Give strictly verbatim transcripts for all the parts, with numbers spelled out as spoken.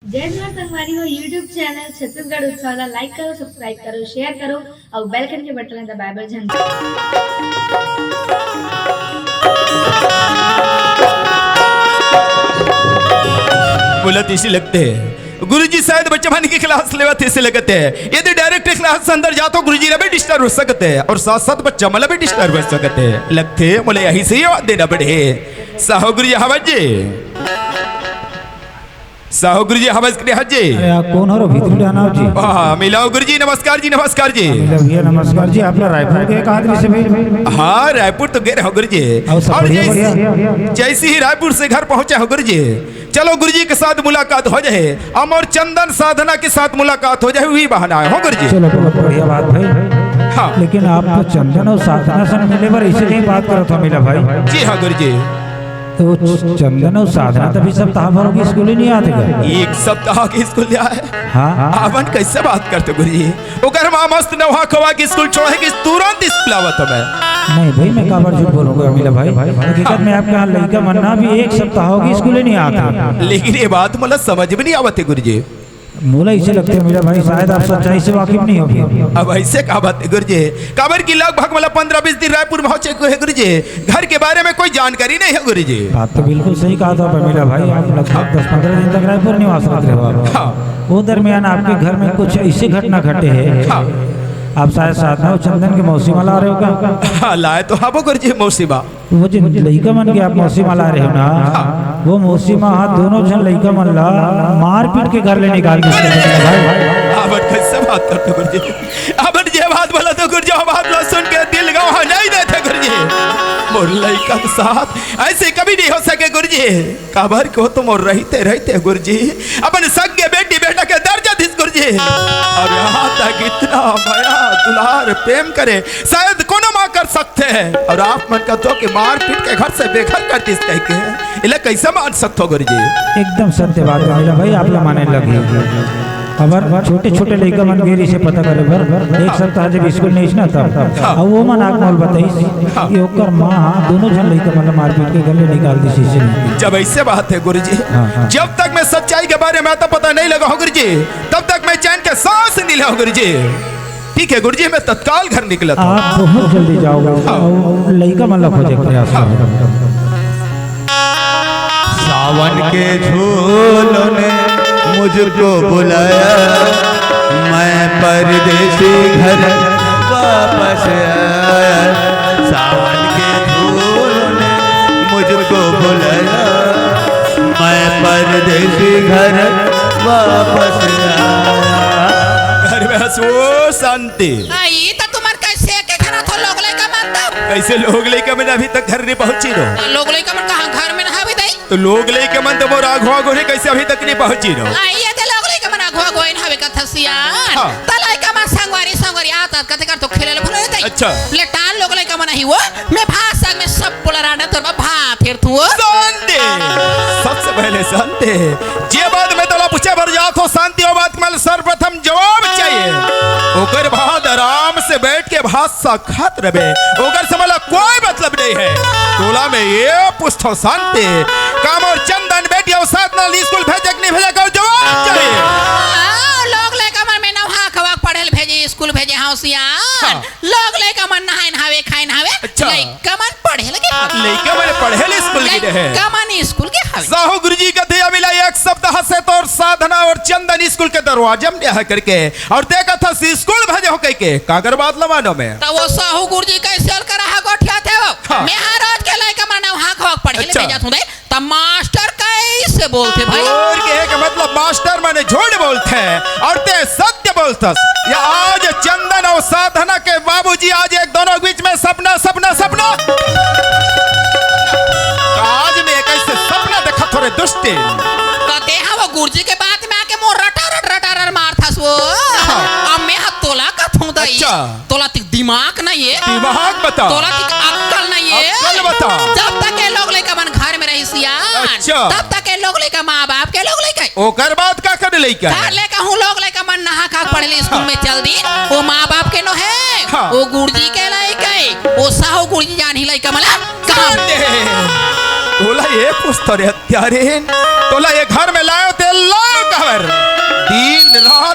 जय जोहार संगवारी हो, YouTube चैनल छत्तीसगढ़ उत्सव ला like करो, subscribe करो, share करो अउ bell घंटी के बटन ला दबाए बर झन। बोला तइसे लगथे गुरुजी शायद बच्चा मन के class लेवत हे, अइसे लगथे। यदि direct class अंदर जाथों गुरुजी ला भी disturb हो सकथे अउ साथ-साथ बच्चा मन ला भी disturb हो सकथे। लगथे मोला यही से ये बात देना पड़े। साहू गुरुजी हवय जी। साहू गुरुजी हवय जी। अरे, आप कोन हरो? भीतरी डाहन आव जी। हाँ, मिलाव गुरुजी, नमस्कार जी, नमस्कार जी। मिलाव भैया, नमस्कार जी। आप ला रायपुर गे का दृश्य भाई? हाँ, रायपुर तो गे रहेंव गुरुजी। अउ सब अउ बढ़िया, जइसे, बढ़िया। जइसे ही रायपुर से घर पहुँचे हँव गुरुजी, चलो गुरुजी के साथ मुलाकात हो जाए, अउ मोर चंदन साधना के साथ मुलाकात हो जाए, उही बहाना आए हँव गुरुजी। चलो, बहुत बढ़िया बात भाई। हाँ। लेकिन आप तो चंदन अउ साधना से मिले बर अइसे कहीं बात करत हव मिलाव भाई। जी हाँ गुरुजी। त वो चंदन अउ साधना त अभी सप्ताह भर होगे स्कूल ही नइ आत हे का? एक सप्ताह के स्कूल नइ आए। हाँ। आप मन कइसे बात करथव गुरुजी? ओकर माँ मस्त नहा खवा के स्कूल छोड़े के तुरंत स्कूल आवत हवय। नहीं भाई, मैं काबर झूठ बोलूँ मिलाव भाई? हकीकत में आपके यहाँ लइका मन ना अभी एक सप्ताह होगे स्कूल ही नइ आत हे। लेकिन ये बात मोला समझ में नइ आवत हे गुरुजी। मोला अइसे लगथे मिलाव भाई, शायद आप सच्चाई से वाकिफ नइ हव। अब अइसे का बात हे गुरुजी? काबर कि लगभग मोला पंद्रह बीस दिन रायपुर में हो चुके हे गुरुजी, घर के बारे में कोई जानकारी नइ हे गुरुजी। बात तो बिल्कुल सही कहत हव मिलाव भाई, आप लगभग दस पंद्रह दिन तक रायपुर निवास करत रहेव। हाँ। वो दरमियान आपके घर में कुछ अइसे घटना घटे हे, हाँ। आप शायद साधना अउ चंदन के मौसी ला लाए रहेव का? हाँ, लाए तो हँव गुरुजी मौसी ला। वो जेन लइका मन के आप मौसी ला लाए रहेव ना, हाँ। वो मौसी ला हा दोनों झन लइका मन ला मारपीट के घर ले निकाल दिस हे भाई। आप मन कइसे बात करथव गुरुजी? आप मन जे बात बोलथव गुरुजी, वो बात ला सुन के दिल गवाही नइ देथे गुरुजी। मोर लइका के साथ अइसे कभी नइ हो सके गुरुजी। काबर कि वो तो मोर रहिते रहिते गुरुजी, अपन सगे बेटी बेटा के दर्जा दिस गुरुजी। अउ यहाँ तक इतना मया दुलार प्रेम करे, शायद कोनो माँ कर सकथे। अउ आप मन कहथव कि मारपीट के घर से बेघर कर दिस कहिके, एला कइसे मान सकथव गुरुजी? एकदम सत्य बात हे मिलाव भाई, आप ला माने लगही। अउ छोटे-छोटे लइका मन गे रहिसे पता करे बर, एक सप्ताह जब स्कूल नइ आइस ना तब। हाँ। अउ वो मन आके मोला बताइस हाँ। कि ओकर माँ हा दोनों झन लइका मन ला मारपीट के घर ले निकाल दिस हे। जब अइसे बात हे गुरुजी, हाँ, हाँ। जब तक मैं सच्चाई के बारे में आता पता नइ लगाहूँ गुरुजी, तब तक मैं चैन के सांस नइ लेहूँ गुरुजी। ठीक हे गुरुजी, मैं तत्काल घर निकलत हँव। आप बहुत जल्दी जाओगे हाँ। अउ लइका मन ला खोजे के प्रयास हाँ। करो। सावन के झूलों ने मुझको बुलाया, मैं परदेसी घर वापस आया। सावन के झूलों ने मुझको बुलाया, मैं परदेसी घर वापस आया। घर में हँस, ओ शांति। आई त तुम्हर कइसे के घर आथो लोग लइका मन तब? कइसे लोग लइका मन अभी तक घर नइ पहुँचिन हो? लोग लइका मन कहाँ घर में नइ हवे दाई? त लोग लइका मन तो मोर आघू आघू हे, कइसे अभी तक नइ पहुँचिन हो? आई ये ते लोग लइका मन आघू आघू आइन हवे कथस सियान। हाँ। त लइका मन संगवारी संगवारी आत आत कथे कर तो खेले ले भुला दाई। अच्छा। लेटान लोग लइका मन आही वो, मैं भात साग में सब पोला रांडा तोर बर भात हेरथूँ वो। शांति। सबसे पहले शांति। जे बात मैं तोला पूछे बर जात हँव शांति, वो बात के मोला सर्वप्रथम जवाब चाहिए। ओकर बाद आराम से बइठ के भात साग खात रहिबे, ओकर से मोला कोई मतलब नइ हे। तोला मैं ये पूछत हँव शांति, का मोर चंदन बेटी अउ साधना ला स्कूल भेजे के नइ भेजे के जवाब चाहिए। हाँ, लोग लइका मन मैं नहा खवा के पढ़े ले भेजे, स्कूल भेजे हँव सियान। हाँ। लोग लइका मन नहाइन हवे, खाइन हवे, अच्छा। लइका मन पढ़े लगे हवे। लइका मन पढ़े ले स्कूल गे हे। लइका मन स्कूल गे हवे। साहू गुरुजी कथे, "अभी ला एक सप्ताह से तोर साधना अउ चंदन स्कूल के दरवाजा में नइ हे करके, अउ ते कथस स्कूल भेजे हँव कहिके, काकर बात ला मानों मैं?" त वो साहू गुरुजी कइसे ओला करा हा गोठियाथे वो? हाँ। मैं हा रोज के लइका मन नहा खवा के पढ़े ले अच्छा। भेजत हँव दाई। त मास्टर कइसे बोलथे भाई? तोर कहे के मतलब मास्टर माने झूठ बोलथे अउ ते सत्य बोलथस। ये आज चंदन अउ साधना के बाबूजी आज एक दोनों के बीच में सपना, सपना, सपना। आज मैं कइसे सपना देखत हँव रे दुष्टी? कथे हा वो गुरुजी के बात में आके मोर रटारट, रटारट मारथस वो। हाँ। अब मैं हा तोला कथँव दाई। अच्छा। तोला तीक दिमाग नइ हे। दिमाग बता। तोला तीक अक्कल नइ हे। अक्कल बता। जब तक ये लोग लइका मन घर में रहिस सियान, अच्छा। तब तक ये लोग लइका माँ बाप के लोग लइका हे। ओकर बाद का करे लइका हे? घर ले कहूँ लोग लइका मन नहा खा के पढ़े ले स्कूल में चल दिस, वो माँ बाप के नो हे, हाँ। वो गुरुजी के लइका हे, वो साहू गुरुजी जानही लइका मन ला काम। तोला ये पूछत हँव रे हत्यारिन, तोला ये घर में लाएँव ते लाएँव काबर?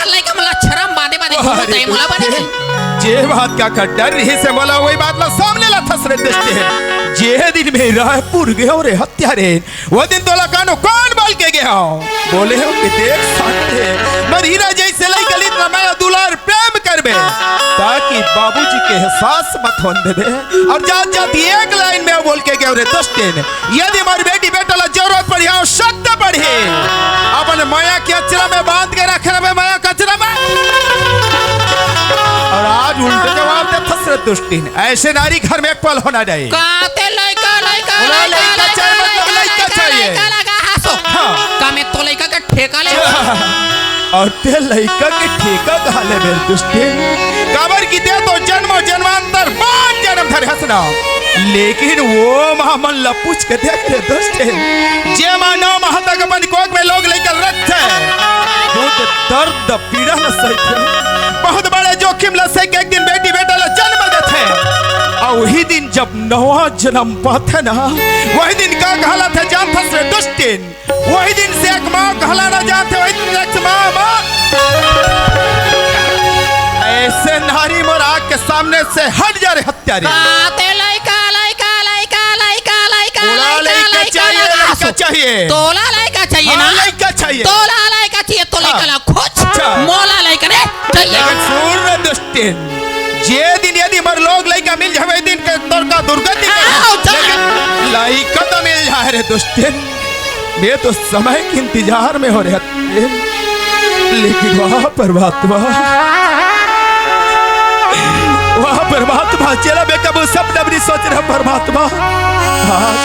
कर लइका मन ला छरम बांधे बांधे अरे घूमत हे, मोला बने हे। जे बात का का डर रहिस हे मोला, वही बात ला सामने लाथस रे दुष्टेन। जे दिन मैं रायपुर गेंव रे हत्यारेन, वो दिन तोला कानो कान बोल के गेंव। बोलेंव कि देख साथे, मोर हीरा जइसे लइका ल इतना मया दुलार प्रेम करबे, ताकि बाबूजी के एहसास मत होन देबे। अउ जात जात एक लाइन में बोल के गेंव रे दुष्टेन, यदि मोर बेटी बेटा ला जरूरत पड़ही, आवश्यकता पड़ही, अपन मया के अचरा में बांध के रखे रहे, मया के अचरा में। अउ आज उल्टे जवाब देथस रे दुष्टेन, अइसे नारी घर में एक पल होना नहीं। का ते लइका, लइका, बोला लइका, लइका लइका, चाहिए, मतलब लइका, लइका लइका चाहिए। लइका लगा हंसो। हाँ। का मैं तो लइका के ठेका ले? अउ ते लइका के ठेका कहा लेबे दुष्टेन? काबर कि ते तो जन्मों जन्मांतर बाद जनम धरे हस ना। लेकिन वो माँ मन ला पूछ के देख रे दुष्टेन, जे माँ नौ माह तक अपन कोख में लोग लइका रखथे, बहुत दर्द पीड़ा ला सहथे, बहुत बड़े जोखिम ला सह के एक दिन बेटी बेटा ला जन्म देथे। अउ वही दिन जब नवा जन्म पाथे ना, वही दिन का कहलाथे जानथस रे दुष्टेन? वही दिन से एक माँ कहलाना जानथे, वही दिन से एक माँ, माँ। अइसे नारी मोर आँख के सामने से हट जा रे हत्यारी। का ते लइका, लइका, लइका, लइका, लइका, बोला लइका, लइका लइका चाहिए, लगा लइका हंसो। चाहिए। तोला लइका चाहिए हाँ, ना? लइका चाहिए। तोला लइका चाहिए, तो लइका हाँ। ला खोज। अच्छा। मोला लइका नहीं चाहिए। लेकिन सुन रे दुष्टेन, जे दिन यदि मोर लोग लइका मिल जावे, दिन के तोर का दुर्गति कर। आओ, चल। लेकिन लइका तो मिल जाए रे दुष्टेन, मैं तो समय के इंतजार में हों रे। लेकिन वाह परमात्मा, वाह परमात्मा, जेला मैं कभू सपना भी नहीं सोचे रहेंव परमात्मा। आज,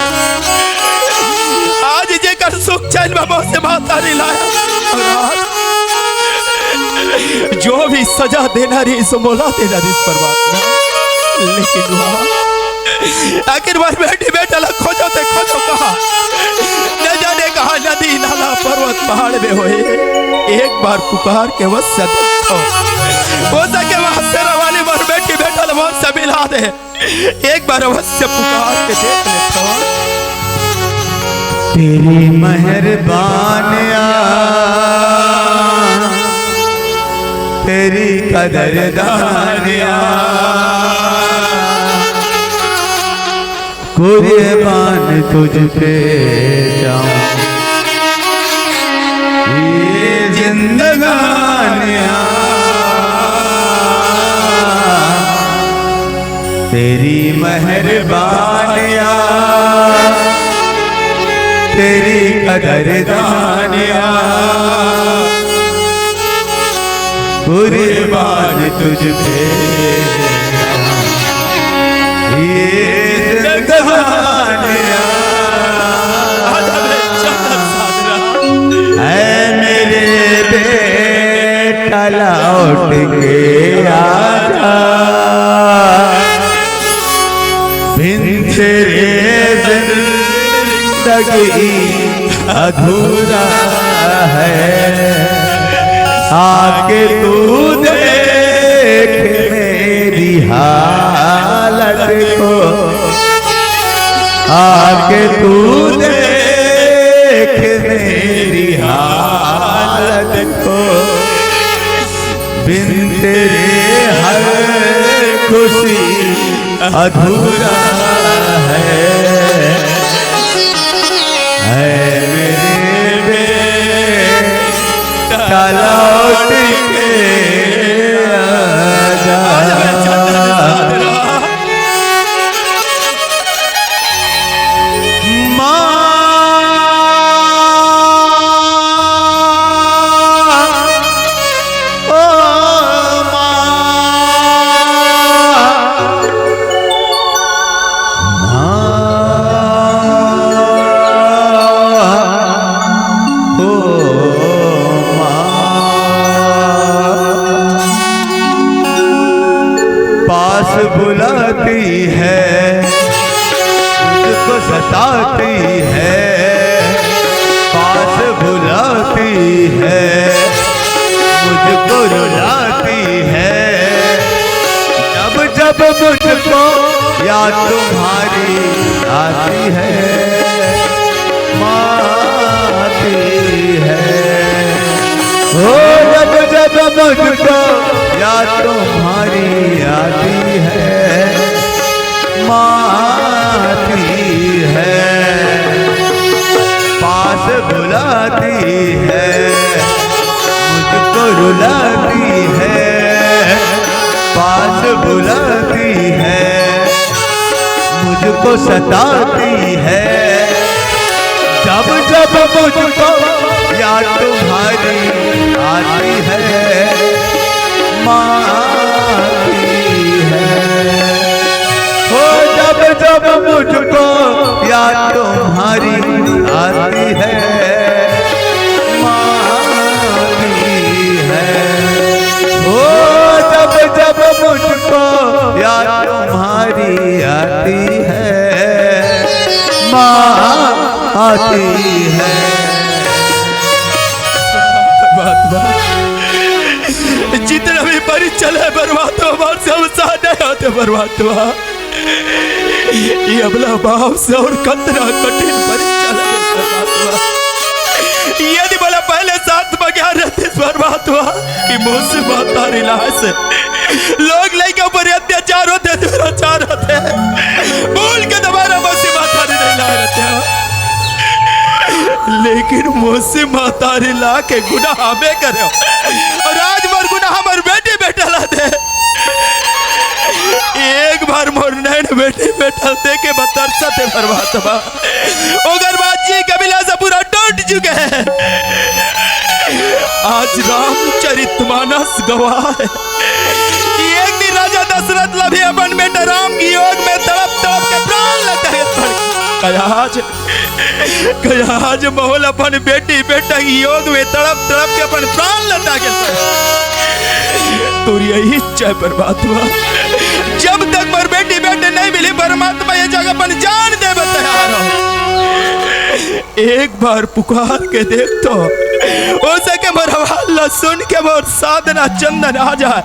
आज जेकर सुख चैन में मोर से माता नहीं लाया, अउ आज जो भी सजा देना रहिस, सो मोला देना रहिस परमात्मा। लेकिन वाह, आखिर मोर बेटी बेटा ला खोजों ते खोजों कहाँ? न जाने कहाँ नदी, नाला, पर्वत, पहाड़ में होही। एक बार पुकार के अवश्य देखथों। हो सके वहाँ शेरा वाली मोर बेटी बेटा ला मोर से मिला दे। एक बार अवश्य पुकार के देख लेथों। तेरी मेहरबानियाँ, तेरी कदरदानियाँ, कुर्बान तुझ पे जाऊं ये जिंदगानियां। तेरी मेहरबानियां, तेरी कदरदानियां, कुर्बान तुझ पे ये जहानिया। ऐ मेरे बेटा लौट के आजा, बिन तेरे जिंदगी अधूरा है। आके तू देख मेरी हालत को, आके तू देख मेरी हालत को। बिन तेरे हर खुशी अधूरा है। ऐ मेरे बेटा लौट के आजा। माँ, ओ माँ, माँ, ओ माँ। पास बुलाती है, मुझको सताती है। है, मुझको रुलाती है। जब जब मुझको याद तुम्हारी आती है, माँ आती है। ओ, जब जब मुझको याद तुम्हारी आती है, माँ आती है, पास बुलाती है, मुझको रुलाती है, पास बुलाती है, मुझको सताती है। जब जब मुझको याद तुम्हारी आती है, माँ आती है। ओ, जब जब मुझको याद तुम्हारी आती है, माँ आती है। ओ, जब जब मुझको याद तुम्हारी आती है, माँ आती है। परमात्मा, जितना भी परिचय है परमात्मा, हमारे से हम साथ नहीं आते परमात्मा। ये अबला बाप से और कतना कठिन परिचय है परमात्मा। यदि बोला पहले साथ में क्या रहते परमात्मा कि मौसी महतारी लाए से लोग लइका ऊपर अत्याचार होते, दुराचार होते, भूल के दोबारा मौसी महतारी नहीं लाए रहते हो। लेकिन मौसी महतारी ला के गुनाह हमें करे हो। और आज मोर गुनाह हमर बेटी बेटा ला दे। एक बार मोर नैन बेटी बेटा देखे बर तरसत हे परमात्मा। ओकर बाद जी के अभिलाषा पूरा टूट चुके हैं। आज रामचरित मानस गवाह है। एक दिन राजा दशरथ ला भी अपन बेटा राम के वियोग में तड़प तड़प के प्राण लगा पड़। आज, आज मोला अपन बेटी बेटा के वियोग में तड़प तड़प के अपन प्राण लगा के पड़। तोर यही इच्छा है परमात्मा, जब तक मोर बेटी बेटे नहीं मिली परमात्मा, ये जगह अपन जान देवे तैयार हो। एक बार पुकार के देख तो, हो सके मोर आवाज ला सुन के मोर साधना चंदन आ जाए।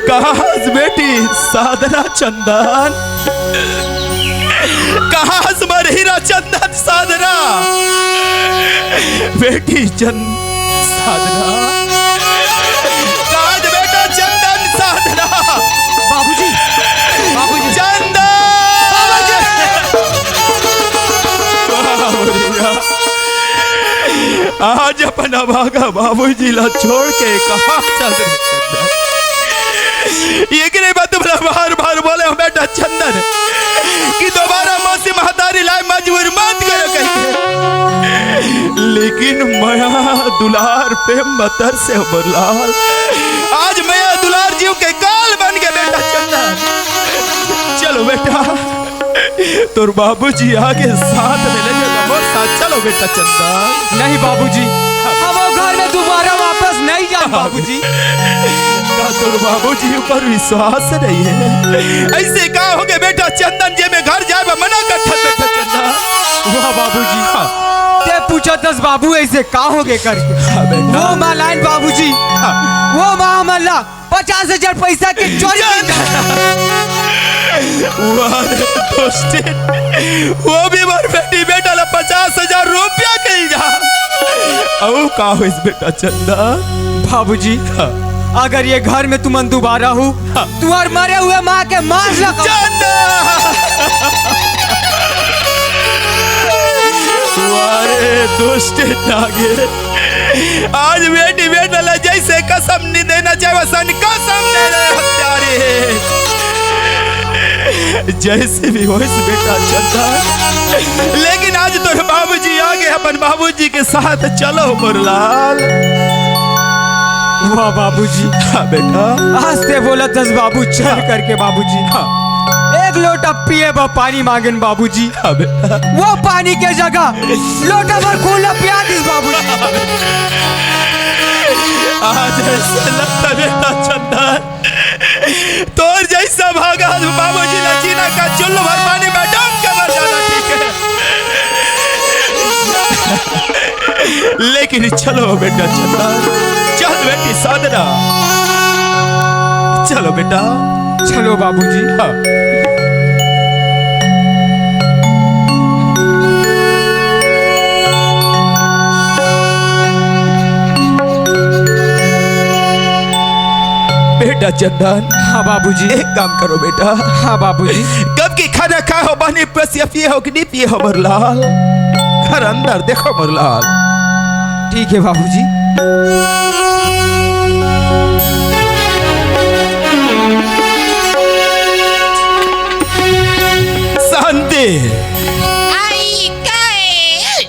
कहाँ हस बेटी साधना चंदन? कहाँ हस मोर हीरा चंदन साधना? बेटी चंद साधना। कहाँ हस बेटा चंदन साधना? बाबूजी, बाबूजी। चंदन! बाबूजी! आज अपन अभागा बाबूजी ला छोड़ के कहाँ चल रहे चंदन? एकरे बाद तुमला बार बार बोले हो बेटा चंदन कि दोबारा मौसी महतारी लाए मजबूर मत करो कहीं। लेकिन मया दुलार पे मतर से मोर लाल, आज मया दुलार जीव के काल बन के बेटा चंदन। चलो बेटा, तोर बाबूजी आगे साथ में ले जाएगा, मोर साथ चलो बेटा चंदन। नहीं बाबूजी, हम वो घर में दोबारा वापस नहीं जान बाबूजी। का तोर बाबूजी ऊपर विश्वास नहीं है? ऐसे का हो गए बेटा चंदन, जे में घर जाए बा मना कर था बेटा चंदन। वाह बाबूजी, हाँ। ते पूछा दस बाबू ऐसे का हो गए कर। हाँ बेटा। वो माँ लाइन बाबूजी, हाँ। वो माँ हमला पचास हजार पैसा के चोरी कर जा। वाह रे दोस्ती, वो भी मोर बेटी बेटा ला पचास हजार रुपया कही जा। अउ का होइस बेटा चंदा? बाबूजी, हाँ। अगर ये घर में तुमन दोबारा हो, हाँ। तुम्हार मरे हुए माँ के मांस ला खाओ। चंदा! वाह रे दुष्ट नागे, आज बेटी बेटा ला जैसे कसम नहीं देना चाहिए, वैसन कसम दे रहे हत्यारे। जैसे भी होइस बेटा चंदा, लेकिन आज तोर बाबूजी आगे, अपन बाबूजी के साथ चलो मोर लाल। वाह बाबूजी। हाँ बेटा। आज ते बोला दस बाबू चल हाँ। करके बाबूजी। हाँ। एक लोटा पिए बा पानी मांगन बाबूजी। हाँ बेटा। वो पानी के जगह लोटा भर खून ला पिया दिस बाबूजी। आज ऐसा लगता बेटा चंदन, तोर जैसा भागा बाबूजी ला जीना का चुल्लू भर पानी में डाल के मर जाना ठीक है। लेकिन चलो बेटा चंदन, चल बेटी साधना, चलो बेटा। चलो बाबूजी। हाँ। बेटा चंदन। हाँ बाबूजी। एक काम करो बेटा। हाँ बाबूजी। कब की खाना खाए हो, पानी पसिया पिए हो कि नहीं पिए हो मोर लाल? घर अंदर देखो मोर लाल। ठीक है बाबूजी। शांति। आई गए।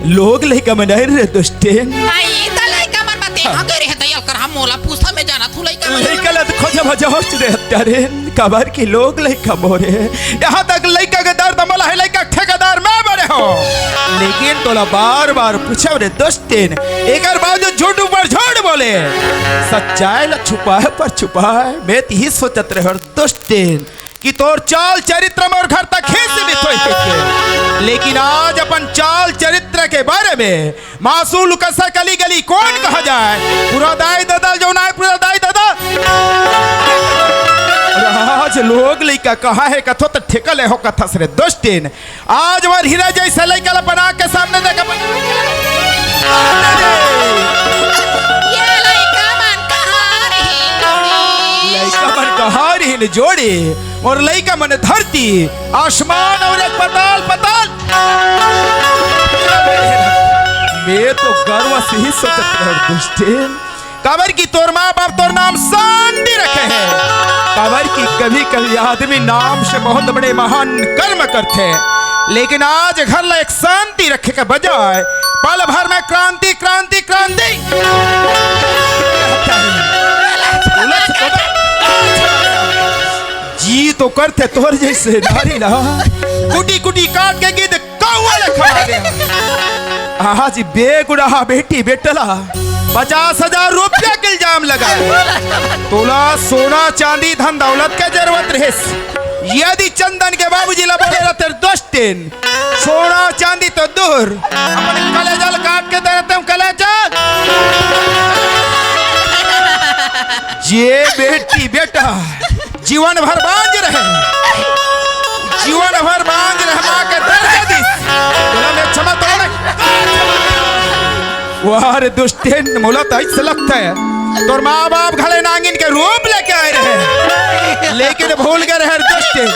लोग लइका मन आए रे दुष्टेन। आई त लइका मन म तेहा गे रहे दयाल कर हम मोला पूछा में जाना थू लइका मन। लइका ल त खोजा भजा होच रे हत्या रे। काबर की लोग लइका मोरे। यहाँ तक लइका के दर्द मला है, लइका ठेकेदार मैं बने हो। लेकिन तोला बार-बार पूछव रे दुष्टेन। एकर बावजूद झूठ ऊपर झूठ बोले। सच्चाई ल छुपाए पर छुपाए। मैं त ही सोचत रहे हंव दुष्टेन कि तोर चाल चरित्र मोर घर तक ही सीमित होई कहिके। लेकिन आज अपन चाल चरित्र के बारे में मासूल कसा गली गली कोन कहा जाए? पूरा दाई ददा जो ना है, पूरा दाई ददा। आज लोग लइका कहा है कथो त ठेका ले हो कथस रे दुष्टेन। आज मोर हीरा जइसे लइका ला बना के सामने देखा। ये लइका मन कहा रही। लइका मन कहा रही ने जोड़ी। मोर लइका मन धरती, आसमान और एक पताल, पताल। मैं तो गर्व से ही सोचत रहे दुष्टेन। काबर की तोर माँ बाप तोर नाम शांति रखे हैं। काबर की कभी-कभी आदमी नाम से बहुत बड़े महान कर्म करथे, लेकिन आज घर ला एक शांति रखे के बजाय पल भर में क्रांति, क्रांति, क्रांति। जी तो करथे तोर जइसे नारी ला कुटी कुटी काट के गिद्ध कौआ ले खवा दे। आज बेगुनाह बेटी बेटा ला पचास हजार रुपया के इल्जाम लगा। तोला सोना चांदी धन दौलत के जरूरत रहिस। यदि चंदन के बाबूजी ला बोले रहते दुष्टेन, सोना चांदी तो दूर, अपन कलेजा ला काट के दे देते हूँ कलेजा। जे बेटी बेटा जीवन भर बांझ रहे, जीवन भर बांझ रहे, माँ के दर्द दिस। तोला मैं क्षमा तो नहीं। वाह रे दुष्टेन, मोला तो ऐसे लगता है तोर माँ बाप घले नांगिन के रूप लेके आए रहे, लेकिन भूल गए रहे दुष्टेन।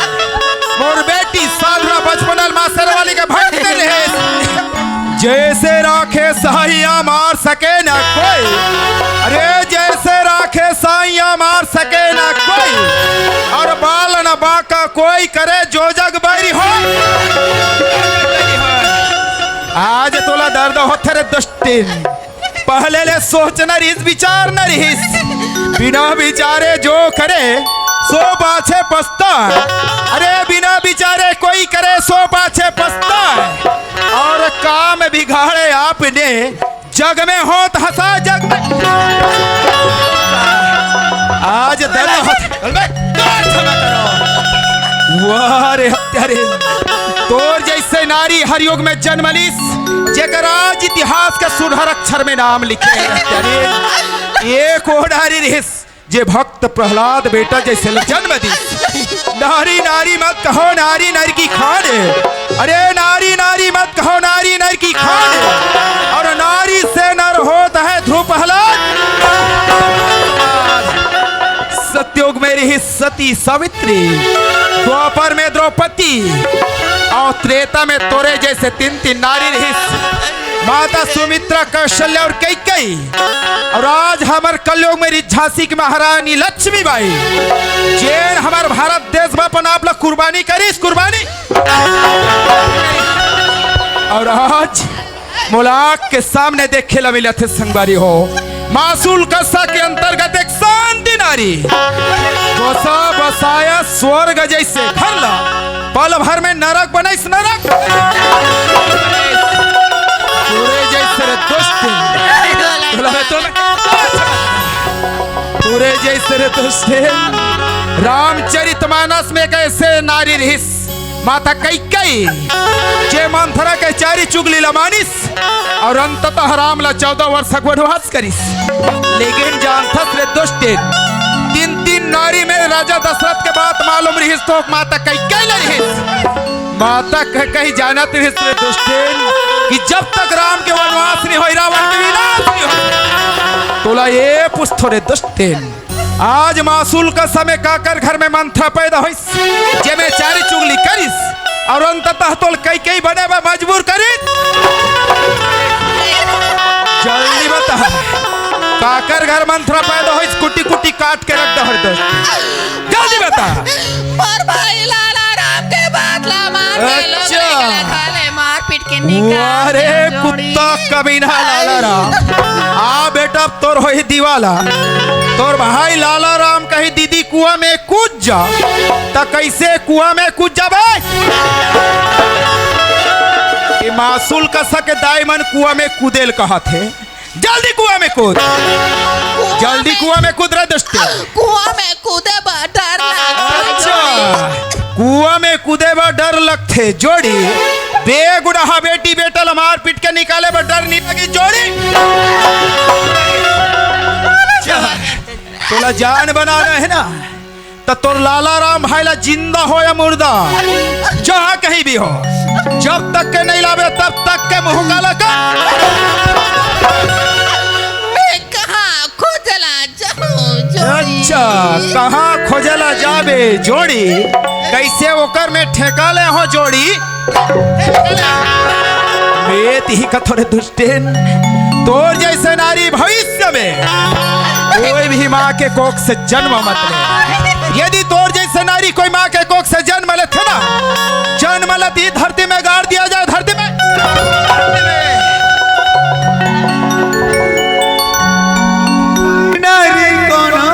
मोर बेटी साधना बचपन ले माँ शेरावाली के भक्त रहे। जैसे राखे साइया मार सके ना कोई, अरे जैसे राखे साइया मार सके ना कोई, और बाल न बांका कोई करे जो जग बैरी हो। आज तोला दर्द होथे रे दुष्टेन, पहले ले सोच न रहिस, विचार न रहिस, बिना विचारे जो करे सो पाछे पछता। अरे बिना विचारे कोई करे सो पाछे पछता। और काम बिगाड़े आपने, जग में होत हंसा जग में। आज दर्द होत, वाह रे हत्या रे, तोर जैसे नारी हर युग में जन्म लिस, जेकर आज इतिहास के सुनहर अक्षर में नाम लिखे हे हत्या रे। एक ओ नारी रिहिस, जे भक्त प्रहलाद बेटा जैसे ल जन्म दिस। नारी नारी मत कहो, नारी नर की खान है। अरे नारी नारी मत कहो, नारी नर की खान है। और नारी से नर होत है ध्रुव प्रहलाद। सतयुग में रिहिस सती सावित्री, द्वापर में द्रौपदी, और त्रेता में तोरे जैसे तीन तीन नारी रिहिस। माता सुमित्रा, कौशल्या और कैकेयी, और आज हमर कलयुग में रिहिस झांसी की महारानी लक्ष्मीबाई, जेन हमर भारत देश में अपन आप ला कुर्बानी करिस, कुर्बानी। और आज मोला आँख के सामने देखे ला मिलत हे संगवारी हो, मासूल कसा के अंतर्गत एक शांति नारी, बसा बसाया स्वर्ग जैसे घर ला पल भर में नरक बनाइस, नरक। तोरे जैसे रे दुष्ट, तोला मैं तो मैं, तोरे जैसे रे दुष्ट, रामचरितमानस में एक ऐसे नारी रिहिस, माता कैकेयी, जे मंथरा के चारी चुगली ल मानिस अउ अंततः राम ल चौदह वर्ष के वनवास करिस। लेकिन जानथस रे दुष्टेन, तीन तीन नारी में राजा दशरथ के बात मालूम रिहिस तो माता कैकेयी ल रिहिस। माता कैकेयी जानत रिहिस रे दुष्टेन कि जब तक राम के वनवास नहीं होई, रावण के विनाश नहीं होई। तोला ये पूछथों रे दुष्टेन, आज मासूल कस में काकर घर में मंथरा पैदा होइस, जेमे चारी चुगली करिस अउ अंततः तोला कैकेयी बने बर मजबूर करिस? जल्दी बता, काकर घर मंथरा पैदा होइस? कुटी कुटी काट के रख दे हर दोस्त, जल्दी बता। मोर भाई लाला राम के बात ला मार के लोग अच्छा। ले गला था ले मार पीट के निकाल वाह रे दे जोड़ी। कुत्ता कमीना लाला राम, आ बेटा अब तोर होही दिवाला। तोर भाई लाला राम कही दीदी कुआं में कूद जा, त कैसे कुआं में कूद जाबे? ये मासूल कस के दाई मन कुआं में कूदेल कहत हे। जल्दी कुआं में कूद, जल्दी कुआं में कूद रे दुष्ट। कुआं में कूदे बर डर लगथे। अच्छा, कुआं में कूदे बर डर लगथे जोड़ी। बेगुनाह बेटी बेटा ल मार पीट के निकाले बर डर नहीं लगी जोड़ी। तोला जान बनाना है ना, त तोर लाला राम भाई ला जिंदा हो या मुर्दा, जहाँ कहीं भी हो, जब तक के नहीं लाबे तब तक के मुंह काला कर। मैं कहाँ खोजला जाऊं जोड़ी? अच्छा, कहाँ खोजला जाबे जोड़ी? कैसे ओकर में ठेका ले हो जोड़ी? मैं तिही कथों रे दुष्टेन, तोर जैसे नारी भविष्य में कोई भी माँ के कोख से जन्म मत ले। यदि तोर जैसे नारी कोई माँ के कोख से जन्म लेथे ना, जन्म लेती धरती में गाड़ दिया जाए, धरती में। नारी कोनो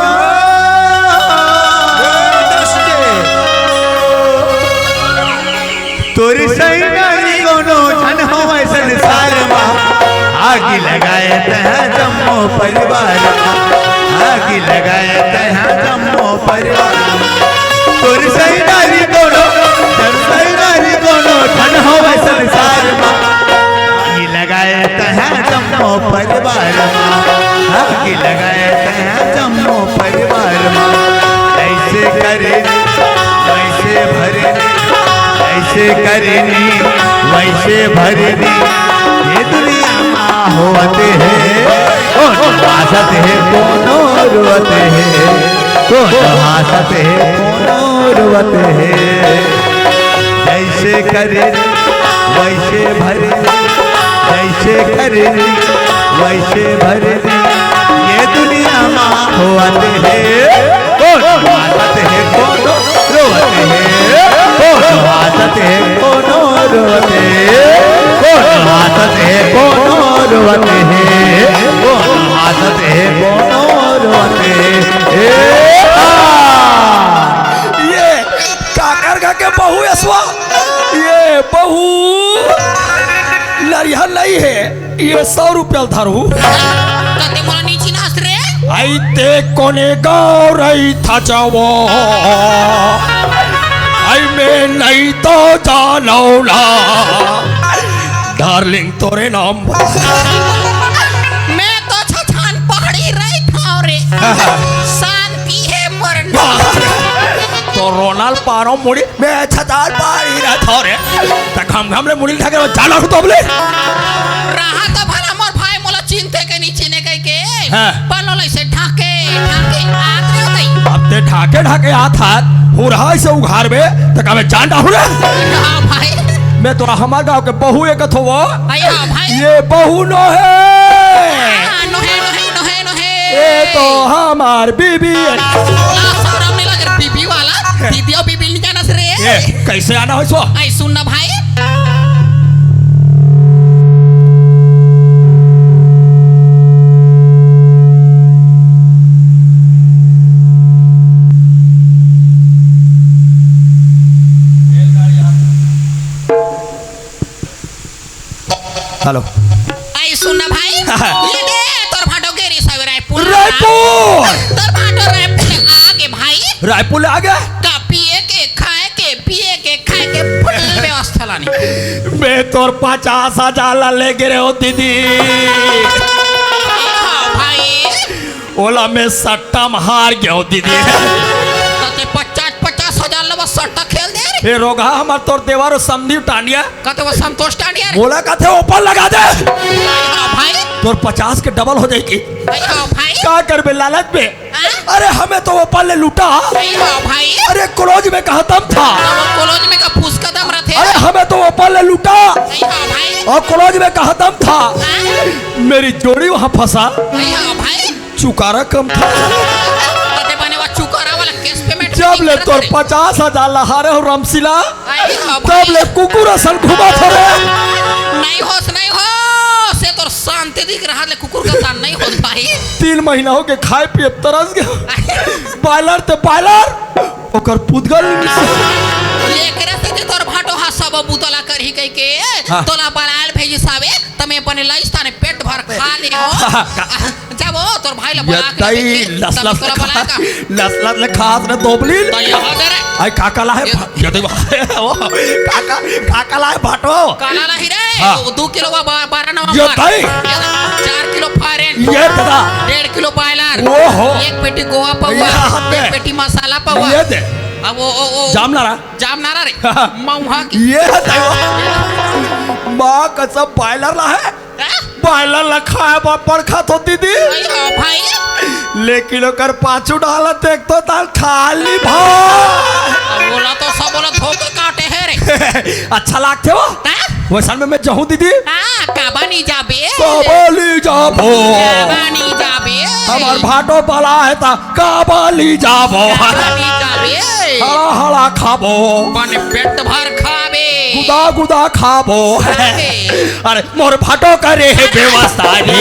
तोर सही नारी कोनो झन हवय संसार मा। आगी लगाए तह जम्मो परिवार मा। आगी लगाए तह जम्मो परिवार मा। तोर सही नारी कोनो, तोर सही नारी कोनो झन हवय संसार मा। आगी लगाए तह जम्मो परिवार मा। आगी लगाए तह जम्मो परिवार मा। ऐसे करे नी, वैसे भरे नी, ऐसे करे नी, वैसे भरे नी। ये दुनिया मा होवत हे, कोनो हासत हे, कोनो रोवत हे, कोनो हासत हे, कोनो रोवत हे। जैसे करे नी, वैसे भरे नी, जैसे करे नी, वैसे भरे नी। ये दुनिया मा होवत हे, कोनो हासत हे, कोनो रोवत हे, कोनो हासत हे, कोनो रोवत हे, कोनो हासत हे, कोनो रोवत हे, कोनो हासत हे, कोनो रोवत हे। ए आ! ये काकर घर के बहू असवा, ये बहू लरिहा नहीं हे, ये सौ रुपया धरू। कते मोला नीची नास रे। आई ते कोने गाँव रही था जावो। आई मैं नहीं तो जानौला। डार्लिंग तोरे नाम। मैं तो छछान पहाड़ी रही था रे। शांति है मरना। तो रोनाल पारो मुड़ी। मैं छताल पारी रहत हव रे, त खमखम ले मुड़ी ल ढाके जाना हो तो बोले। रहा तो भला मोर भाई मोला चिन्हथे के नी चिन्हे कहिके। हाँ। पलो ले से ढाके, ढाके आत रे तई। अब ते ढाके, ढाके आत हात, हुरहा से उघार बे, त का मैं जान डाहू रे? हाँ भाई। मैं तोरा हमार गाँव के बहू ए कथो वो। अई हाँ भाई। ये बहू नो हे। हाँ, नो हे, नो हे, नो हे, नो हे। ये तो हमार बीबी है। ला शरम नहीं लगे बीबी वाला। दीदी अउ बीबी नहीं जानस रे। ए, कैसे आना हो इसको? आई सुन ना भाई। हेलो। आई सुन ना भाई, ये दे तोर भांटो गेरी सवे रायपुर। रायपुर। तोर भांटो रायपुर ले आगे भाई। रायपुर ले आगे? का पिए के, खाए के, पिए के, खाए के full व्यवस्था। चलानी। मैं तोर पचास हजार ला ले गे रहे हो दीदी। हाँ भाई। ओला मैं सट्टा में हार गया हो दीदी। तो ते पचास, पचास हजार ला बस सट्टा खेल दे रे। ए रोगहा, हमर तोर देवर हो समधी टांडिया। कते वो संतोष टांडिया रे। बोला कते ओपन लगा दे। हाँ भाई। तोर पचास के डबल हो जाएगी। हाँ भाई। का करबे लालच में? हाँ? अरे हमें तो ओपन ले लूटा। हाँ भाई। अरे कॉलेज में का दम था। हाँ, वो कॉलेज में का फुसका दम रहते। अरे हमें तो ओपन ले लूटा। हाँ भाई। और कॉलेज में का दम था। हाँ? मेरी जोड़ी वहाँ फंसा। हाँ भाई। चुकारा कम था। तो ते बने वो चुकारा वाला cash payment जब नहीं ले करत तोर रे। पचास हजार ला हारे हो रामशीला, अरे हाँ तब भाई। ले कुकुर असन घुमा था रे। नहीं होस, नहीं होस, ये तोर शांति दिख रहा ले कुकुर का तान नहीं होस भाई। तीन महीना हो के खाए पिए तरस गया। बॉयलर ते बॉयलर, ओकर पुतगल नहीं मिलता। एकरे से जे तोर भाटो हा सब बुतला करही कह के, हाँ। तोला बलायल भेजी सावे, तमे बने लाइस ताने पेट भर खा ले हो। जब वो तोर भाई ला ये बला के तई लावे के, लस तब लस तोला ले बला खा, का। लस लस ले खास रे दोबली। तो ये हो दे रे। आई काका ला है ये भा-, ये तो वो काका, काका ला है भाटो। काला ला ही रे, हाँ। वो दो किलो बा-, बा-, बारह नवा ये मार। तई। ये चार किलो फारेन। ये दादा। डेढ़ किलो बॉयलर। ओहो। एक पेटी गोवा पौवा। ये हाथ दे। एक पेटी मसाला पौवा। ये दे। अब वो, वो, वो जामनारा। जामनारा रे। मऊहा की। ये दे वो। माँ कसम बॉयलर ला है। हाँ? बॉयलर ला खाए बर बड़ खात हो दीदी। अरे हाँ भाई। लेकिन ओकर पाछू डालत देख तो ताल खाली भाई। अब बोला तो सब बोला धोखे काटे है रे। अच्छा लागथे वो। हाँ? वैसन में मैं जाहूँ दीदी। हाँ, काबा नहीं जाबे। काबा नहीं जाबो। काबा नहीं जाबे। हमार भाटो बला है ता काबा नहीं जाबो। काबा नहीं जाबे। हड़ा हड़ा खाबो। बने पेट भर खाबे। गुदा गुदा खाबो। खाबे। अरे मोर भाटो करे हे व्यवस्था रे।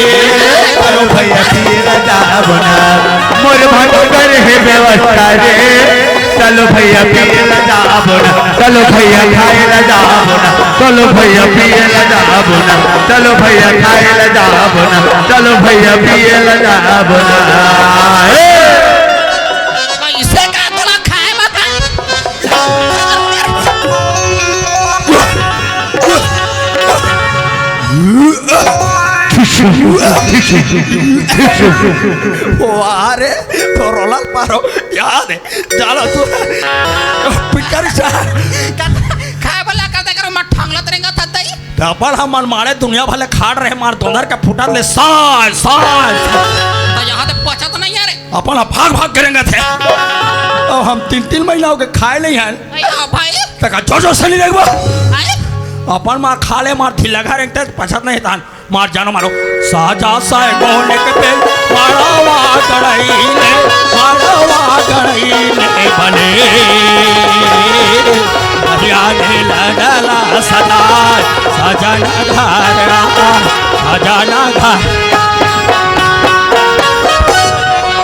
चलो भैया पिए ला जाबो ना, मोर भाटो करे हे व्यवस्था रे। चलो भैया पिए ला जाबो ना, चलो भैया खाए ला जाबो ना, चलो भैया पिए ला जाबो ना, चलो भैया खाए ला जाबो ना, चलो भैया पिए ला जाबो ना। ए! कैसे का तोला खाए बता? वाह रे, तोर ओला पारो याद है, जाला तू पिकर सा। खाए वाला का देख रहा, मैं ठंगलत रेंगा था तई। डबल हमन मारे दुनिया भले खाड़ रहे, मार दोनर के फुटत ले साल, साल। तो यहाँ तो पचत नहीं है रे। अपन ला भाग भाग करेंगे थे। अब हम तीन तीन महीना हो गए खाए नहीं है। अरे हाँ भाई। तका जोर जोर से नहीं देखबो। आए? अपन मार खा ले, मार ढीला घर एक तेज पछत नहीं तान। मार जानो मारो। साजा साय गोने के तेल, मारवा गड़ई ने, मारवा गड़ई ने बने। हरियाले लडला सदा, सजन घर आ, सजन घर।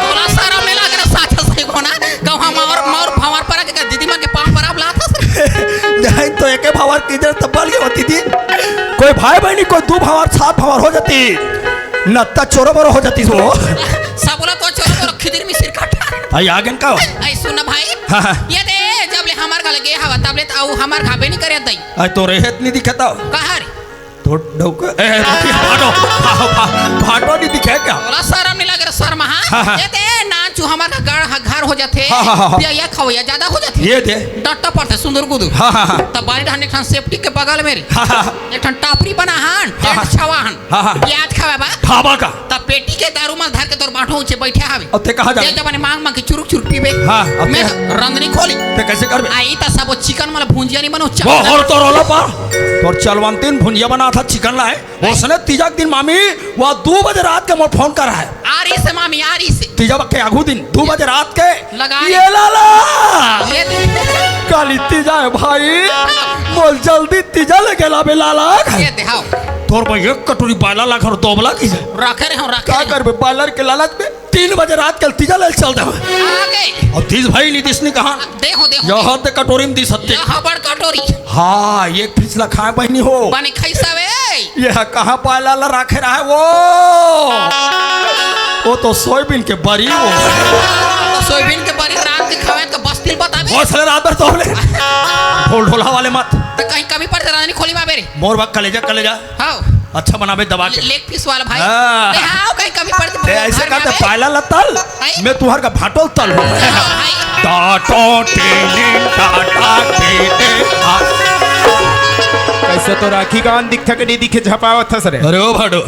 तोला सारा मेला कर साथ सही कोना। कहूँ हम और, और भंवर पर के दीदी मन के पाँव पर आप लात हस। नहीं तो एके भंवर किधर तब बल गए होती थी। कोई भाई बहनी, कोई दो भंवर, सात भंवर हो जाती। नत्ता चोरो बरो हो जाती वो। सब बोला तो चोरो बरो खिदिर में सिर काटा। आई आगन का हो? आई सुन ना भाई। हाँ, हाँ। ये दे, जब ले हमार घर लगे हवा, तब ले तो हमार घर पे नहीं करे दई। आई तो रेहत नहीं दिखता। कहाँ रे? तो डौका, ए, भाटो, भा-, भा-, भाटो नहीं दिखे क्या? बोला शर्म नहीं लगे रे, शर्म, हाँ? हाँ, हाँ। ये दे, नान चू हमार घर, घर हो जाते। हाँ, हाँ, हाँ, हाँ। पिया या खाओ या ज्यादा हो जाते। ये दे। डट्टा पड़ते सुंदर गुदू। हाँ, हाँ, हाँ। तब बारी ढाने खान सेफ्टी के बगल में रे। हाँ, हाँ, हाँ। एक ठन टापरी बना हन, हाँ, टेंट हाँ। छावा हन। हाँ, हाँ। प्याज खावे बा। ढाबा का। तब पेटी के दारू माल धर के तोर बाटो ऊंचे बैठे हवे। अब ते कहाँ जाबे? ते जब माने मांग मांग के चुरुक चुरुक पीबे। हाँ, अब मैं ते रंधनी खोली। ते कैसे करबे? आई त सब चिकन वाला भुंजिया नहीं बनो, वो चल। हर तोर वाला पा। तोर चलवंतीन भुंजिया बना था चिकन ला है। उसने तीजा के दिन मामी, वह दो बजे रात के मोर फोन कर रहा है। आ रही से मामी, आ रही से। तीजा के आगू दिन, दो बजे रात के। लगा ये लाला। ये दे। काली तीजा है भाई। हाँ। मोल जल्दी तीजा लेके लाबे लाला। ये दे, हाँ। तोर भाई एक कटोरी बाला ला घर दोबला की है। रखे रहे हो, रखे का रहे हो। करबे बालर के लालच में? तीन बजे रात के तीजा ले चल देवे। आ गए। और तीज भाई नी दिसनी कहाँ? दे हो, दे हो, यह दे। हद कटोरी में दिस हत्ते। यह बड़ कटोरी। हाँ, ये पिछला खाए बहनी हो। बने खैसा वे। ये कहाँ पाला ला रखे रहा है वो? वो तो सोयाबीन के बरी वो। तो सोयाबीन के बरी रात के खावे तो बस तिल बता दे। वो साले रात भर तो ले। ढोल ढोला वाले मत। तो कहीं कमी पड़थे रांधनी खोली मा बेरे। मोर बा कलेजा, कलेजा। हाँ। अच्छा बनाबे दबा के। लेग पीस वाला भाई। हाँ। अरे हाँ, कहीं कमी पड़थे ते ऐसे घर में कहते आबे। पायला ला तल, हैं? मैं तुहर का भाटो तल हूँ। हाँ, भाई। टाटो टीनिन टाटा टीनिन। हाँ। कैसे तो राखी गान दिख थक नहीं दिखे झपावत हस रे। अरे ओ भाटो।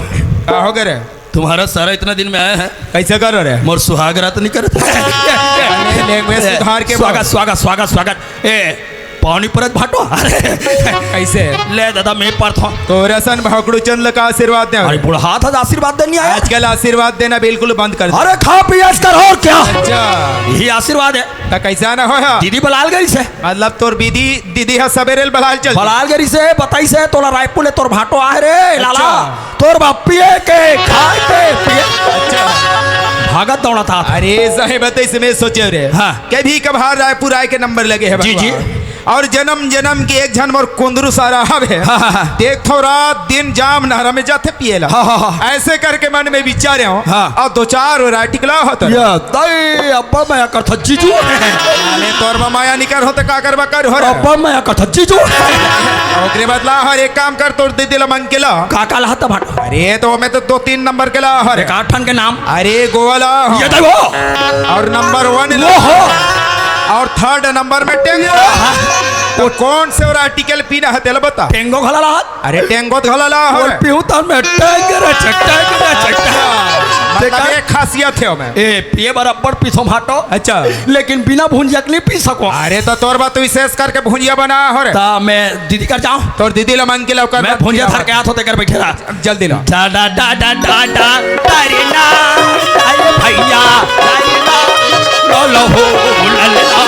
का हो गे रे? तुम्हारा सारा इतना दिन में आया है। कैसे करो रे? मोर सुहाग रात नहीं करत। अरे, लैंग्वेज सुधार के स्वागत, बोल। स्वागत, स्वागत, स्वागत। ए, पानी परत भाटो। अरे। कैसे? ले दादा, मैं परत हूँ। तोर असन भोकड़ू चंद का आशीर्वाद दे। अरे, बुढ़ा था, आशीर्वाद देने आया। आजकल आशीर्वाद देना बिल्कुल बंद कर दे। अरे, खा पी ऐश कर, और क्या? अच्छा। यही आशीर्वाद है। त कैसा ना होय? दीदी बलाल गई से। मतलब तोर दीदी, दीदी ह सबेरे ले बलाल चल। बलाल गई से, बताई से, तोला रायपुर ले तोर भाटो आहे रे, लाला। अच्छा। तोर बापिये के खाए के पिए। अच्छा। भागत दौड़त आत। अरे, सही बताई से मैं सोचे रे। हाँ। कभी कभार रायपुर आए के नंबर लगे है जी, भगवान। जी। और जन्म जन्म के एक झन मोर कुंदरू सारा हवे। हाँ, हाँ, हाँ। देखथो रात दिन जाम नहर में जाथे पिए ला। हाँ, हाँ, हाँ। ऐसे करके मन में विचारे हो। हाँ। और दो चार और आर्टिकल होत। या दाई, अब्बा मया करथा जीजू। अरे तोर मा मया निकर हो त का करबा कर हो रे। अब्बा मया करथा जीजू। ओकरे बदला हर एक काम कर, तोर दीदी ला मंग के ला। का का लात भाटो? अरे तो मैं तो दो तीन नंबर के ला हर। एक आठ ठन के नाम। अरे गोवाला। ये देखो। और नंबर वन ला। ओहो। और थर्ड नंबर में टेंगो। हाँ। तो कौन से और आर्टिकल पीना है तेला बता। टेंगो घला लात। अरे टेंगो त घला ला हो। बोल पीहूं त मैं टेंग रे छट्टा के रे छट्टा। अच्छा, मतलब देखा? एक खासियत है मैं। ए, पिए बर अब्बड़ पीसो भाटो। अच्छा। लेकिन बिना भुंजिया के नहीं पी सको। अरे तो तोर बात विशेष करके भुंजिया बना हो रे। ता मैं दीदी कर जाऊं। तोर दीदी ला मंग के ला ओकर मैं बाद भुंजिया खिलाओ। धर के आत हो तेकर बैठे रहा। जल्दी ला। डा, डा, डा, डा, डा, डा, डा रे ना, अरे भैया, डा रे ना, लो, लो, हो, ला, ला, ला,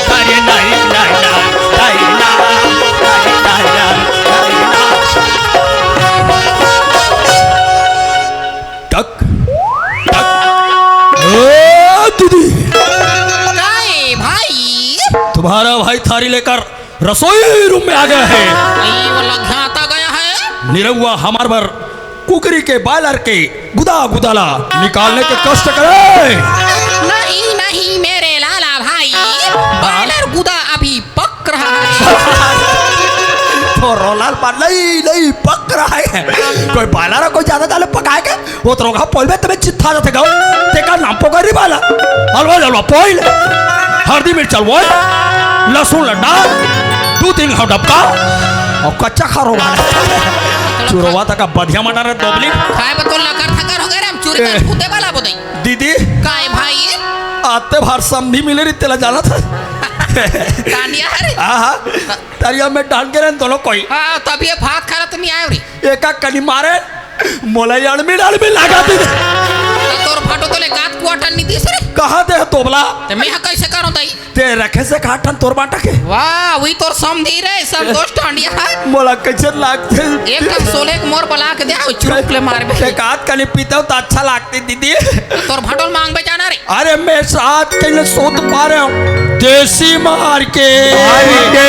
डा रे ना, रे ना, ना, डा रे ना, डा रे ना, डा रे ना, डा रे ना। टक, टक। ओ, दीदी। काय भाई? तुम्हारा भाई थारी लेकर रसोई रूम में आ गया है। ये वाला घात आ गया है। निरहुआ हमार बर कुकरी के, बॉयलर के गुदा गुदा ला निकालने के कष्ट करे। नहीं, नहीं, मेरे लाला भाई, बॉयलर गुदा अभी पक रहा है। तो रोलाल पर नहीं, नहीं पक रहा है। कोई बॉयलर को ज्यादा डाले पकाए के? वो तो रोगा पोल में तबे चित्था जाते गाओ। तेका नाम पोगरी वाला। हलवा जलवा पोइल। हल्दी मिर्च हलवा। लहसुन लड्डा। दो तीन घाव डबका। और कच्चा खारो वाला। चुरवा तक का बढ़िया मटर है, दोबली। खाए पर तो लकर थकर हो गए रे, हम चूरे ए। का छूते वाला बोदई। दीदी। काय भाई? आते भार समधी मिले री तेला जाना था। कांडिया रे। हाँ, हाँ। तरिया में डाल के रहन दोनों कोई। हाँ, तब ये भात खाना तो नहीं आए रे। एका कनी मारे, मोला अड़मिन, अड़मिन लगा दे। त तोर भाटो तो ले कात quarter नहीं दिस रे। कहाँ दे तोबला? त मैं ह कैसे करो दाई? ते रखे से काटन तोर बाटा के। वाह, वही तोर समधी रे, संतोष टांडिया है। मोला कैसे लागते? एक कप सोले के मोर बला के दे, आओ चुरुक ले मार बे। ते कात कनी पीते हो तो अच्छा लागते दीदी। तोर भाटो ल मांग बे जाना रे। अरे मैं साथ के न सोत पा रहे हूँ। देसी मार के। मार के।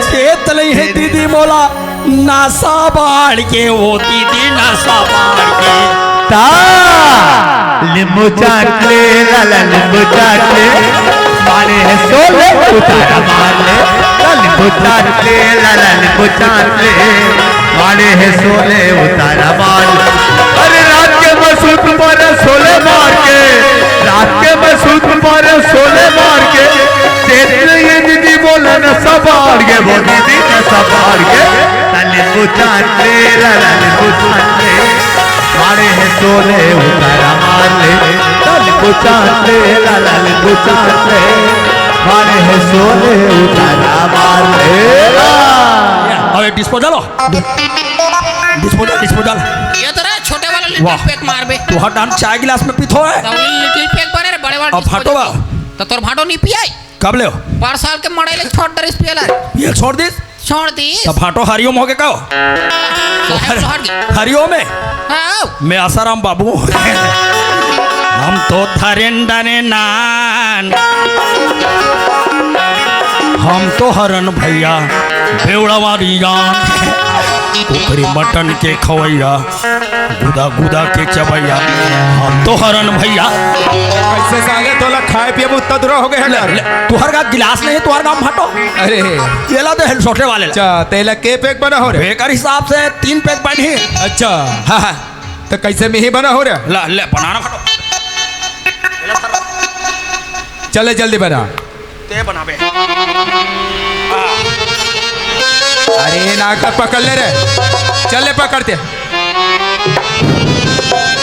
खेत नहीं है दीदी मोला। नशा बाढ़ के वो दीदी नशा बाढ़ के। ता। लिंबू चाट ले, लाला लिंबू चाट ले। मारे है सोले उतारा मार ले। ला लिंबू चाट ले, लाला लिंबू चाट ले। मारे है सोले उतारा मार ले। अरे रात के मसूत पर सोले मार के। रात के मसूत पर सोले मार के। देख ले ये दीदी बोला नशा बाढ़ के, वो दीदी नशा बाढ़ के। ता लिंबू चाट ले, लाला लिंबू चाट ले। मारे है सोले उतारा मार ले। ता लिंबू चाट ले, लाला लिंबू चाट ले। मारे है सोले उतारा मार ले। अबे डिस्पोजल हो। Disposal, disposal. ये तो रे छोटे वाला लिटिल वाह। पैक मार बे। तू हर टाइम चाय गिलास में पीथो है। तो लिटिल पैक पर रे, बड़े वाला अब डिस्पोजल। फाटो बा। तो तोर भाटो नहीं पियाई। कब ले हो? पाँच साल के मड़े ले छोड़ दरिस पियला रे। ये छोड़ दिस? छोड़ दिस। तब भाटो हरिओम हो गए का हो? साहेब लोहर की। हरिओम है? हाँ। मैं आसाराम बाबू हूँ। हम तो धरेन डरे नान। हम तो हरन भैया बेवड़ा वाली जान। कुकरी मटन के खवैया, गुदा गुदा के चबैया, हम तो हरन भैया। कैसे साले तोला खाए पिए में उत्ता दुरा हो गए ले, ले, तुहर का गिलास नहीं, तुहर का भाटो। अरे। ये ला दे, छोटे वाले ला। अच्छा, तेला के पैक बना हो रे? एकर हिसाब से तीन पैक बनी। अच्छा। हाँ, हाँ। तो कैसे में ही बना हो रे? ला, ले, बनाना भाटो। चले, जल्दी बना। ते बनाबे। अरे, नाक पकड़ ले रे। चल ले, पकड़ ते।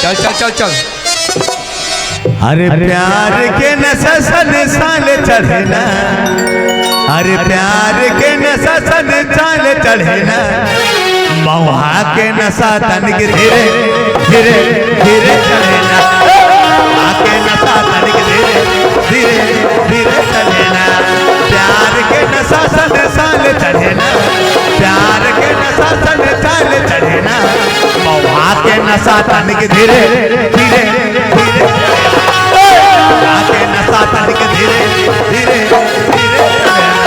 चल, चल, चल, चल। अरे, प्यार के नशा सन साल चढ़े ना। अरे, प्यार के नशा सन साल चढ़े ना। महुआ के नशा तनिक धीरे, धीरे, धीरे चढ़े ना। महुआ के नशा तनिक धीरे, धीरे, धीरे चढ़े ना। प्यार के नशा सन साल चढ़े ना। प्यार के नशा सन साल चढ़े ना। महुआ के नशा तनिक धीरे, धीरे, धीरे। महुआ के नशा तनिक धीरे, धीरे, धीरे चढ़े ना।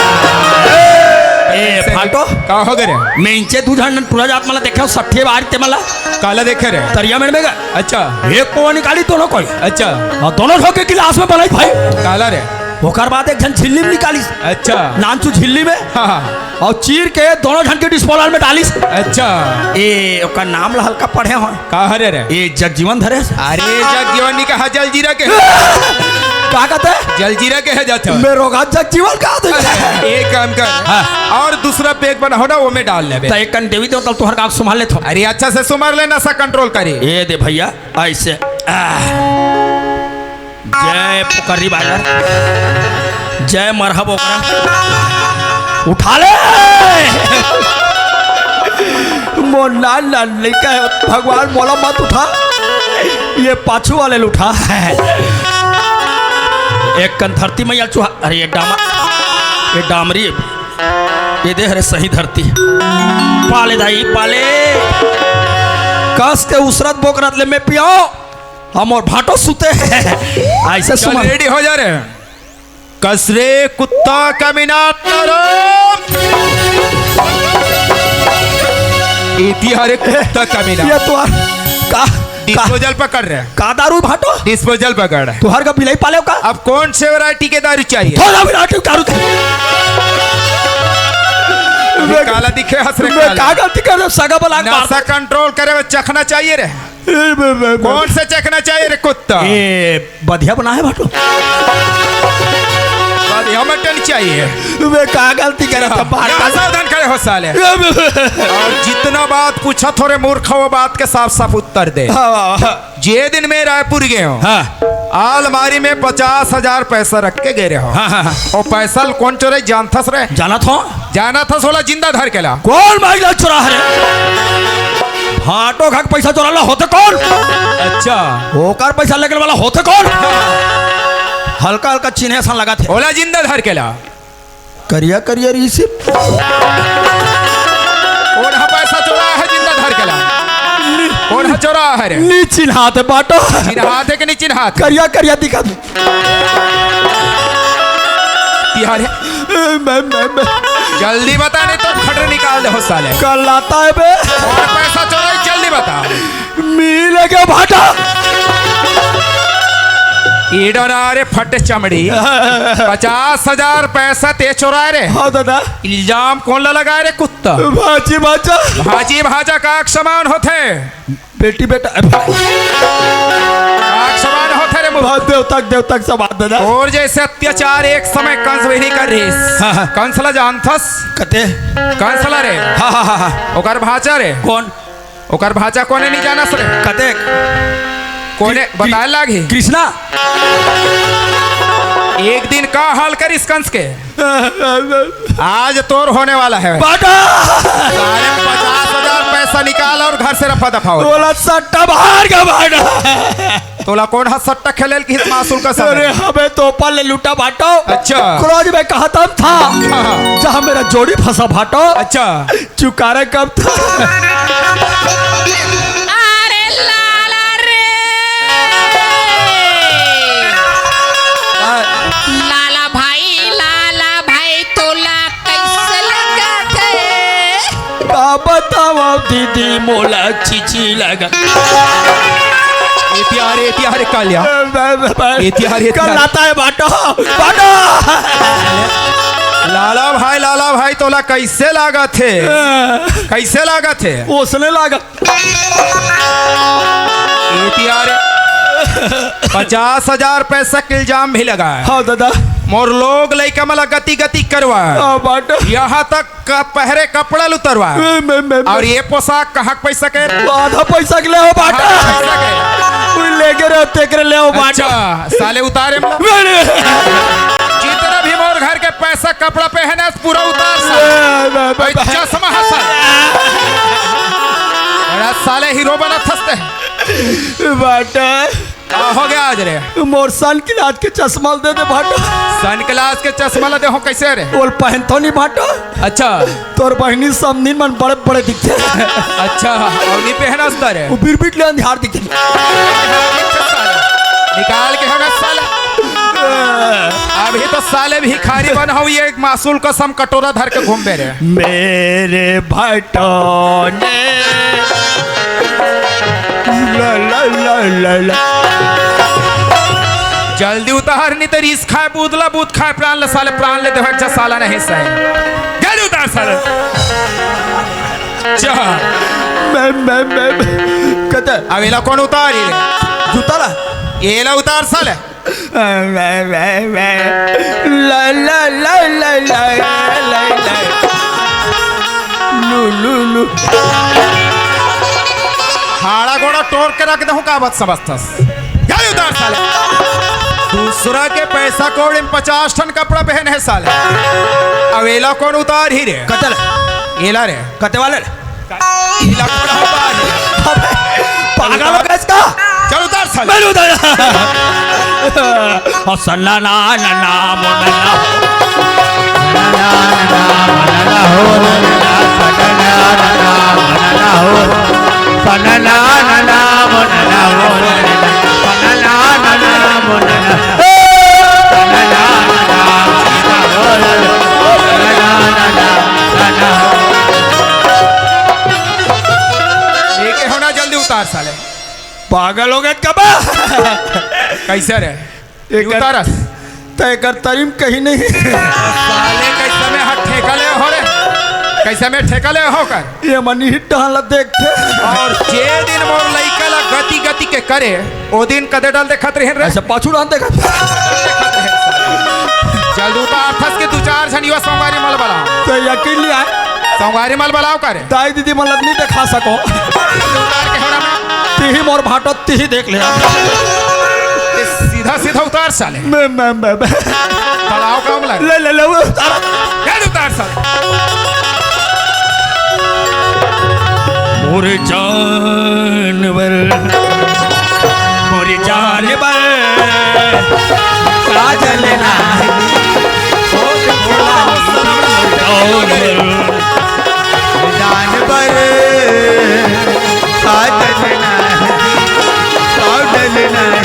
ए, फाटो। का हो गए रे? मैं इंचे दू झन टूरा जात मला देखे हो, सठिया बाहर ते मला। काला देखे रे? तरिया मेड़ में गा। अच्छा। एक पौवा निकाली दोनों कोई। अच्छा। और दोनों ठो के गिलास में बनाई भाई। काला रे? ओकर बाद एक झन झिल्ली में निकालिस। अच्छा। नानचू झिल्ली में। हाँ, हाँ। और चीर के दोनों झन के डिस्पोजल में डालिस। अच्छा। ए, ओकर नाम ला हल्का पढ़े हो। का हरे रे? ए, जगजीवन धरे। अरे, जगजीवन नहीं कहा, जलजीरा के। का कहते? जलजीरा के है जात हो। मैं रोगा जगजीवन का दे। एक काम कर। हाँ। और दूसरा पैक बना हो ना, वो में डाल लेबे। तो एक कन देवी देवता तुहर का संभाल लेत हो। अरे, अच्छा से संभाल लेना, सा कंट्रोल करी। ये दे भैया, ऐसे। आह। जय पुकरी बाजार, जय मरहब ओकरा। उठा ले। मोर नान नान लइका है, भगवान मोला मत उठा, ये पाछू वाले ल उठा। एक कन धरती मैया चुहा, अरे ये डामा, ये डामरी, ये दे हरे सही धरती। पाले दाई, पाले। कस के उसरत बोकरत ले मैं पियाओ। हम और भाटो सुते हैं। ऐसे चल, सुमन। रेडी हो जा रे। कस रे कुत्ता कमीना, तरम। इति हरे कुत्ता कमीना। ये तो का, का, डिस्पोजल पकड़ रे। का दारू भाटो? डिस्पोजल पकड़। तुहर का बिलाई पाले का? अब कौन से वैरायटी के दारू चाहिए? थोड़ा वैरायटी दारू दे। अभी काला दिखे हंस रे मैं काला। का गलती कर रहा हूँ? सगा बलाक मार नशा कंट्रोल करे वो चखना चाहिए रे। ए, बे, बे, बे। कौन सा चखना चाहिए रे कुत्ता? ए, बढ़िया बना है भाटो। बढ़िया मटन चाहिए। मैं का गलती करे था, हाँ, बाहर यहाँ का सावधान खड़े हो साले। ए, बे, बे। और जितना बात पूछा थोड़े मूर्ख, वो बात के साफ साफ उत्तर दे। हाँ, हाँ, हाँ। जे दिन मैं रायपुर गए हूँ, हाँ। अलमारी में पचास हजार पैसा रख के गए रहे हो। हाँ, हाँ, हाँ। और पैसा कौन चोरे जानथस रे? जानत हो? जानत हस ओला जिंदा धर के ला। कौन महिला चोरा है रे? फाटो खा के पैसा चोरा ला होते कौन? अच्छा। ओकर पैसा लेके वाला होते कौन? हल्का हल्का चिन्हे सन लगा थे। ओला जिंदा धर के ला। करिया करिया रिसिप। कौन हा पैसा चोरा है जिंदा धर के ला? कौन हा चोरा है रे? नी चिन्हात बाटो। चिन्हात है कि नहीं चिन्हात? करिया करिया दिखा दे। बिहार है। मैं, मैं, मैं। जल्दी बता, नहीं तो खटर निकाल दे हो साले। कल लाता है बे। और पैसा चोराई, जल्दी बता। मिल गया भाटा। ईडो ना रे फट चमड़ी। पचास हजार पैसा ते चोराए रे। हाँ दादा। इल्जाम कौन ला लगाए रे कुत्ता? भाजी भाजा। भाजी भाजा का समान होथे। बेटी बेटा। आग समान होथे रे मुंह। बहुत देवतक, देवतक समान दादा। और जैसे अत्याचार एक समय कंस वही कर रही। हाँ, हाँ। कंस ला जानथस? कते? कंस ला रे। हाँ, हाँ, हाँ, हाँ। ओकर भाचा रे। कौन? ओकर भाचा कोने नहीं जानस रे? कते? कोने कृ-, बताए लागी? कृष्णा। एक दिन का हाल करिस कंस के? आज तोर होने वाला है। बाटा! साले पचास हजार पैसा निकाल और घर से रफा दफा हो। तोला सट्टा बाहर का बाटा। तोला कौन हा सट्टा खेले की मासूल का समय? अरे हमें तो पल लुटा बाटो। अच्छा। क्रोध में कहा था, हाँ। जहाँ मेरा जोड़ी फंसा बाटो। अच्छा। चुकारा कब था? अरे लाला रे। लाला भाई, लाला भाई, तोला कैसे लगा थे? बाबा। बतावा दीदी मोला चिची लगा। ए तिहार, ए तिहार, कालिया। ए तिहार, ए तिहार। कल आता है बाटो, बाटो। लाला भाई, लाला भाई, तोला कैसे लागत हे? कैसे लागत हे? ओसने लागत। ए तिहार, पचास हजार पैसा के इल्जाम भी लगा है। हाँ दादा। मोर लोग लइका मन ला गति गति करवा। हाँ बाटो। यहाँ तक क-, पहरे कपड़ा ल उतरवा। ए, मैं, मैं, और मैं। ये पोशाक कहाँ के पैसा के? आधा पैसा के ले हो बाटो। आधा पैसा के। कोई लेके रहो, तेकरे ले हो बाटो। अच्छा, साले उतारे मला। मेरे। जितना भी मोर घर के पैसा कपड़ा पहने, पूरा उतार साले। मैं, मैं, मैं, और मैं। चश्मा हंसा। बड़ा साले हीरो बना थसते। बाटो। का हो गया आज रे? मोर सन ग्लास के चश्मा ल दे दे बाटो। सन ग्लास के चश्मा ला दे हो कैसे रे? ओल पहनथों नहीं बाटो। अच्छा। तोर बहिनी समधिन मन बड़े बड़े दिखथे। अच्छा, अउ नहीं पहनस त रे? वो बिरबिट ले अंधियार दिखथे। निकाल के हमें साला। अभी तो साले भिखारी बन हो, ये एक मासूल कसम कटोरा धर के घूमबे रे। मेरे भटोने। ला, ला, ला, ला, ला। जल्दी उतार, नहीं तो रिस खाए, बूद ला बूद खाए, प्राण ले साले, प्राण ले देवे, अच्छा साला नहीं सही। जल्दी उतार साले। जा। मैं, मैं, मैं, मैं। कते? अब एला कौन उतारी रे? जूता ला। एला उतार साले। ला, ला, ला। लू, लू, लू। हाड़ा गोड़ा टोर के रख दहूं, का बात समझथस? जा उतार साले। दूसरा के पैसा कौड़ी में पचास ठन कपड़ा पहने हे साले। अब एला कौन उतार ही रे? कते ला? एला रे। कते वाले ला? एला कौन उतार ही? अबे, पागल हो गया इसका? चल उतार साले। मैं उतार। और सन्ना ना, ना, ना, मोना ना। एके होना, जल्दी उतार साले। पागल हो गए कबा? कैसे रे? एकर, उतारस। त एकर तरीम कहीं नहीं। साले कैसे में हाथ ठेका ले हो रे? कैसे में ठेका ले हो कर? ये मनी ही टहला देखते। और जे दिन मोर लइका ला गति गति के करे, ओ दिन कदे डाल देखत रहे रे। ऐसे पाछू डाल देखत। जल्द उतार थस के दू चार झन युवा संगवारी मल बलाओ। तो यकीन नहीं आए। संगवारी मल बलाओ करे। दाई दीदी मल नहीं दिखा सको। उतार के होना में। तिही मोर भाटो तिही देख ले। ये सीधा सीधा उतार साले। मैं, मैं, मैं, मैं। पलाव का हमला। ले, ले, ले, वो उतार। ले उतार साले। मोर जानवर, मोर जानवर, काजल नाही। जानवर, काजल नाही, काजल नाही।